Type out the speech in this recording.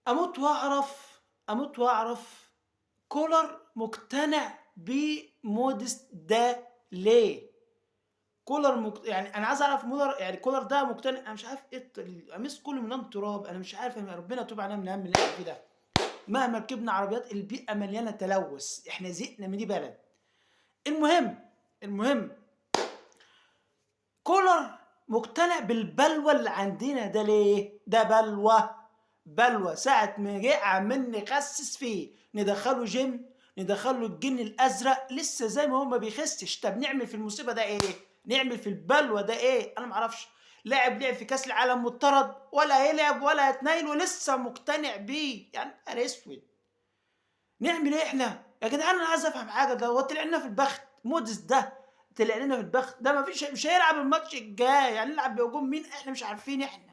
اموت واعرف، اموت واعرف كولر مقتنع بموديست ده ليه؟ كولر يعني انا عايز اعرف مولر، يعني كولر ده مقتنع. انا مش عارف ايه القميص كله مليان تراب، انا مش عارف. ربنا يتوب علينا من الهم اللي احنا فيه ده. مهما ركبنا عربيات البيئة مليانة تلوث، احنا زهقنا من دي بلد. المهم كولر مقتنع بالبلوى اللي عندنا ده ليه؟ ده بلوى، بلوى ساعة ما جه عمال نخسس فيه، ندخله جيم، ندخله الجن الأزرق، لسه زي ما هو ما بيخسش. طب نعمل في المصيبة ده إيه؟ نعمل في البلوى ده إيه؟ أنا معرفش. لاعب لعب في كأس العالم مطرد، ولا هيلعب ولا هيتنيل، ولسه مقتنع بيه. يعني نهار أسود. نعمل إيه إحنا؟ يا جدعان أنا عايز أفهم حاجة. ده هو طلع لنا في البخت موديس ده، طلع لنا في البخت ده، ما فيش، مش هيلعب الماتش الجاي، يعني نلعب بهجوم مين؟ احنا مش عارفين احنا.